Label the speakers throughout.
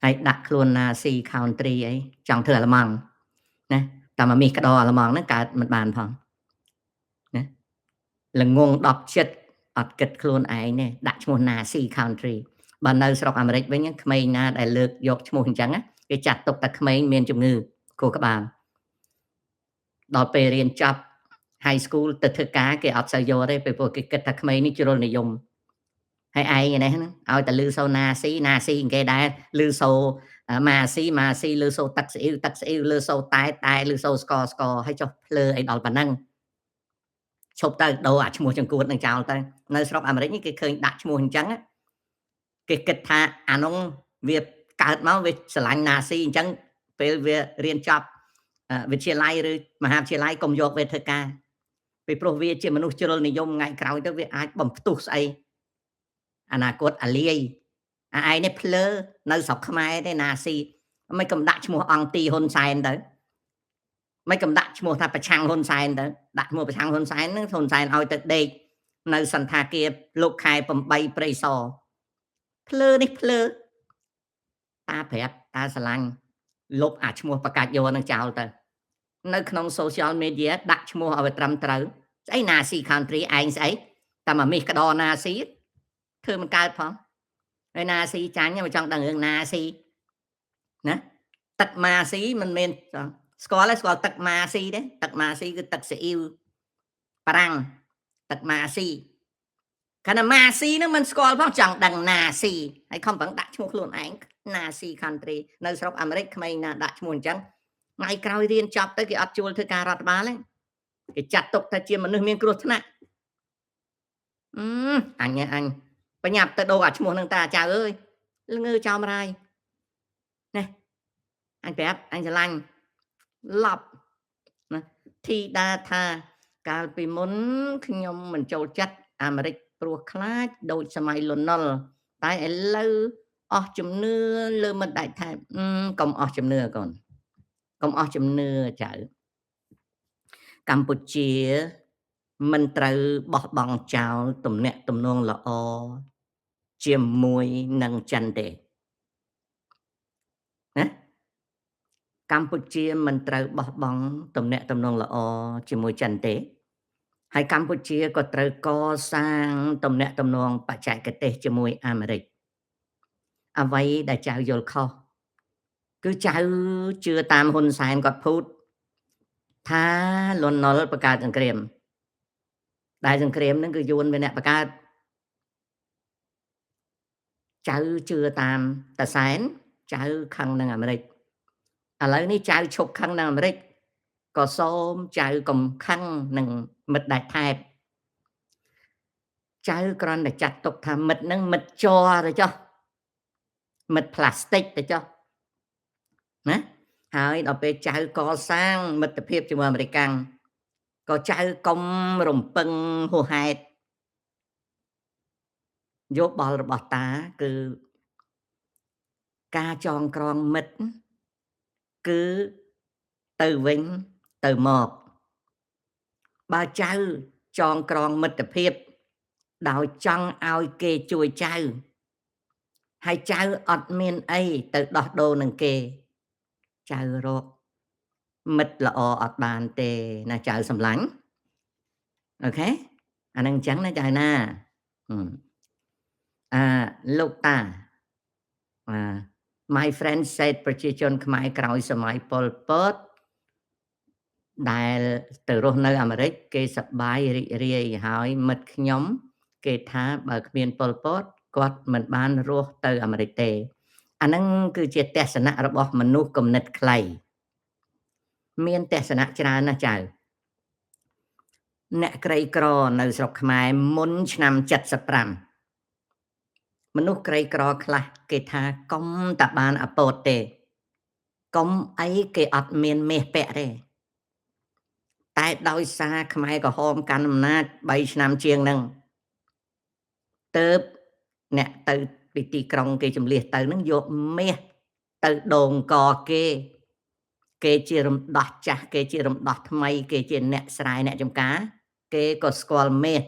Speaker 1: ហើយដាក់ខ្លួនណាស៊ី country អីចង់ធ្វើអាល្លឺម៉ង់ណាតែមកមីក្តអាល្លឺម៉ង់ហ្នឹងកើតមិនបានផងណាល្ងង10ចិត្តអត់គិតខ្លួនឯងទេដាក់ឈ្មោះ Nazi country បើនៅស្រុកអាមេរិកវិញក្មេងណាដែលលើកយកឈ្មោះអញ្ចឹងគេចាត់ទុកតែក្មេងមានជំងឺខួរក្បាលដល់ពេលរៀនចប់ high school ទៅធ្វើការគេអត់សូវយកទេពីព្រោះគេគិតថាក្មេងនេះជ្រុលនិយមហើយឯងនេះហ្នឹងឲ្យតែលឺសូណាស៊ីណាស៊ីគេដែរលឺសូម៉ាស៊ីម៉ាស៊ីលឺសូទឹកស្អ៊ីវទឹកស្អ៊ីវលឺសូតែតែលឺសូស្កស្កហើយចុះភ្លើអីដល់ប៉ុណ្ណឹងឈប់ទៅដូរអាឈ្មោះចង្កួតនឹងចោលទៅនៅស្រុកអាមេរិកនេះគេឃើញដាក់ឈ្មោះអញ្ចឹងគេគិតថាអានោះវាកើតមកវាស្រឡាញ់ណាស៊ីអញ្ចឹងពេលវារៀនចប់វិទ្យាល័យឬមហាវិទ្យាល័យកុំយកវាធ្វើការពីព្រោះវាជាមនុស្សជ្រុលនិយមថ្ងៃក្រោយទៅវាអាចបំផ្ទុះស្អីអនាគតអាលាយអាឯងនេះភ្លើនៅស្រុកខ្មែរទេណាស៊ីមិនកំដាក់ឈ្មោះអង្គទីហ៊ុនសែនទៅមិនកំដាក់ឈ្មោះថាប្រឆាំងហ៊ុនសែនទៅដាក់ឈ្មោះប្រឆាំងហ៊ុនសែនហ្នឹងហ៊ុនសែនឲ្យទៅដេកនៅសន្តាគារលោកខែ8ព្រៃសរភ្លើនេះភ្លើតាប្រាប់តាស្រឡាញ់លុបអាឈ្មោះបកាច់យកនឹងចោលទៅនៅក្នុង social media ដាក់ឈ្មោះឲ្យវាត្រឹមត្រូវស្អីណាស៊ី country ឯងស្អីតែមកមីសក្តណាស៊ីធ្វើមិនកើតផងហើយណាស៊ីចាញ់មកចង់ដឹងរឿងណាស៊ីណាទឹកម៉ាស៊ីមិនមានស្គាល់ទេស្គាល់ទឹកម៉ាស៊ីទេទឹកម៉ាស៊ីគឺទឹកស៊ីអ៊ីវបារាំងទឹកម៉ាស៊ីកាលណាម៉ាស៊ីហ្នឹងមិនស្គាល់ផងចង់ដឹងណាស៊ីហើយខំប្រឹងដាក់ឈ្មោះខ្លួនឯងណាស៊ី country នៅស្រុកអាមេរិកក្មេងណាដាក់ឈ្មោះអញ្ចឹងថ្ងៃក្រោយរៀនចប់ទៅគេអត់ជួលធ្វើការរដ្ឋបាលទេគេចាត់ទុកថាជាមនុស្សមានគ្រោះថ្នាក់អឺអញអញបញ្ញាប់ទៅដូរអាឈ្មោះនឹងតាចៅអើយលងើចោមរាយនេះអញប្រាប់អញស្រឡាញ់ឡប់ណាធីតាថាកាលពីមុនខ្ញុំមិនចូលចិត្តអាមេរិកព្រោះខ្លាចដូចសម័យលន់នល់តែឥឡូវអស់ជំនឿលើមិត្តដាច់ថែកុំអស់ជំនឿកូនកុំអស់ជំនឿចៅកម្ពុជាមិនត្រូវបោះបង់ចោលទំនាក់ទំនងល្អជាមួយនឹងចិនទេណាកម្ពុជាមិនត្រូវបោះបង់ទំនាក់ទំនងល្អជាមួយចិនទេហើយកម្ពុជាក៏ត្រូវកសាងទំនាក់ទំនងបច្ចេកទេសជាមួយអាមេរិកអ្វីដែលចៅយល់ខុសគឺចៅជឿតាមហ៊ុនសែនគាត់ភូតថាលន់នល់បង្កើតសង្គ្រាមដែលសង្គ្រាមហ្នឹងគឺយួនវាអ្នកបង្កើតចៅជឿតាមតាសែនចៅខឹងនឹងអាមេរិកឥឡូវនេះចៅឈប់ខឹងនឹងអាមេរិកក៏សូមចៅកុំខឹងនឹងមិត្តដាច់ថែបចៅគ្រាន់តែចាត់ទុកថាមិត្តនឹងមិត្តជ័រទៅចុះមិត្តផ្លាស្ទិកទៅចុះណាហើយដល់ពេលចៅកសាងមិត្តភាពជាមួយអាមេរិកាំងក៏ចៅកុំរំពឹងហួសហេតុយោបល់របស់តាគឺការចងក្រងមិត្តគឺទៅវិញទៅមកបើចៅចងក្រងមិត្តភាពដោយចង់ឲ្យគេជួយចៅហើយចៅអត់មានអីទៅដោះដូរនឹងគេចៅរកមិត្តល្អអត់បានទេណាចៅសម្លាញ់OK អានឹងអញ្ចឹងណាចៅណាអាលោកតាអា my friend said ប្រជាជនខ្មែរក្រោយសម័យប៉ុលពតដែលទៅរស់នៅអាមេរិកគេសប្បាយរីករាយហើយមិត្តខ្ញុំគេថាបើគ្មានប៉ុលពតគាត់មិនបានរស់ទៅអាមេរិកទេអាហ្នឹងគឺជាទស្សនៈរបស់មនុស្សគំនិតខ្លីមានទស្សនៈច្រើនណាស់ចៅអ្នកក្រីក្រនៅស្រុកខ្មែរមុនឆ្នាំ75មនុស្សក្រីក្រខ្លះគេថាកុំតាបានអពតទេកុំអីគេអត់មានមាសពាក់ទេតែដោយសារខ្មែរក្រហមកាន់អំណាច3ឆ្នាំជាងហ្នឹងទៅអ្នកទៅពីទីក្រុងគេជំលះទៅហ្នឹងយកមាសទៅដងកគេគេជារំដោះចាស់គេជារំដោះថ្មីគេជាអ្នកស្រែអ្នកចំការគេក៏ស្គាល់មាស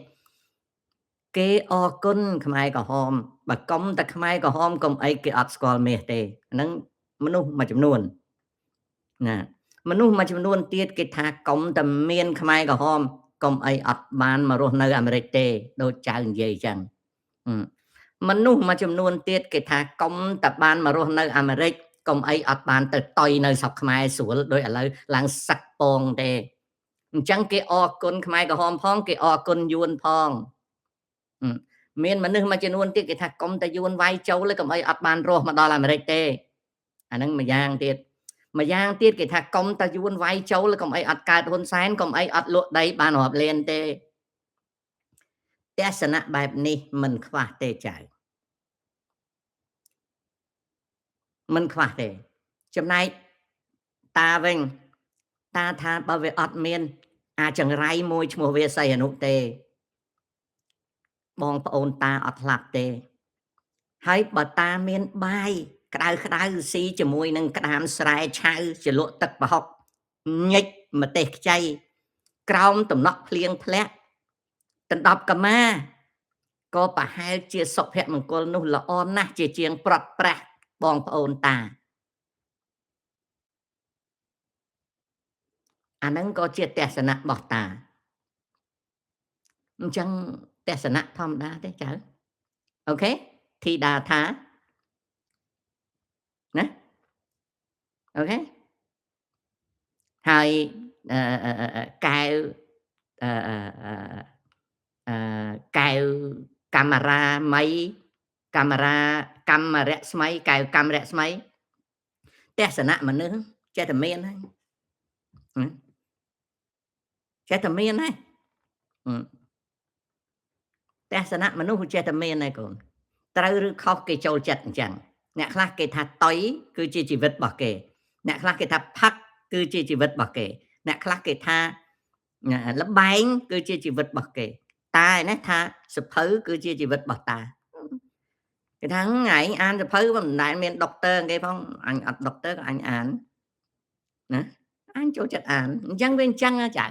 Speaker 1: គេអរគុណខ្មែរក្រហម បើកុំតែខ្មែរក្រហមកុំអីគេអត់ស្គាល់មាសទេហ្នឹងមនុស្សមួយចំនួនណាមនុស្សមួយចំនួនទៀតគេថាកុំតែមានខ្មែរក្រហមកុំអីអត់បានមករស់នៅអាមេរិកទេដូចចៅនិយាយចឹងមនុស្សមួយចំនួនទៀតគេថាកុំតែបានមករស់នៅអាមេរិកកុំអីអត់បានទៅតុយនៅស្រុកខ្មែរស្រួលដោយឥឡូវឡើងសឹកពងទេអញ្ចឹងគេអរគុណខ្មែរក្រហមផងគេអរគុណយួនផងមានមនុស្សមួយចំនួនទៀតគេថាកុំតែយួនវាយចូលកុំអីអត់បានរស់មកដល់អាមេរិកទេអាហ្នឹងមួយយ៉ាងទៀតមួយយ៉ាងទៀតគេថាកុំតែយួនវាយចូលកុំអីអត់កើតហ៊ុនសែនកុំអីអត់លក់ដីបានរាប់លានទេទស្សនៈបែបនេះមិនខ្វះទេចៅមិនខ្វះទេចំណែកតាវិញតាថាបើវាអត់មានអាចង្រៃមួយឈ្មោះវាសីហនុទេបងប្អូនតាអត់ស្លាប់ទេហើយបើតាមានបាយក្តៅក្តៅស៊ីជាមួយនឹងក្តាមស្រែឆៅជ្រលក់ទឹកប្រហុកញិចម្ទេសខ្ចីក្រោមតំណក់ភ្លៀងធ្លាក់ដណ្ដប់កម្មាក៏ប្រហែលជាសុភមង្គលនោះល្អណាស់ជាជាងប្រត់ប្រាស់បងប្អូនតាអាហ្នឹងក៏ជាទស្សនៈរបស់តាអញ្ចឹងទស្សនៈធម្មតាទេចៅអូខេធីតាថាណាអូខេហើយកែវកែវកាមេរ៉ាមីកាមេរ៉ាកម្មរស្មីកែវកម្មរស្មីទស្សនៈមនុស្សចេះតែមានហើយចេះតែមានហើយទស្សនៈមនុស្សចេះតែមានហើយកូនត្រូវឬខុសគេចូលចិត្តអញ្ចឹងអ្នកខ្លះគេថាតុយគឺជាជីវិតរបស់គេអ្នកខ្លះគេថាផឹកគឺជាជីវិតរបស់គេអ្នកខ្លះគេថាលបែងគឺជាជីវិតរបស់គេតាឯនេះថាសភៅគឺជាជីវិតរបស់តាគេថាថ្ងៃអានសភៅមិនដែលមានដុកទ័រគេផងអញអត់ដុកទ័រក៏អញអានណាអញចូលចិត្តអានអញ្ចឹងវាអញ្ចឹងចៅ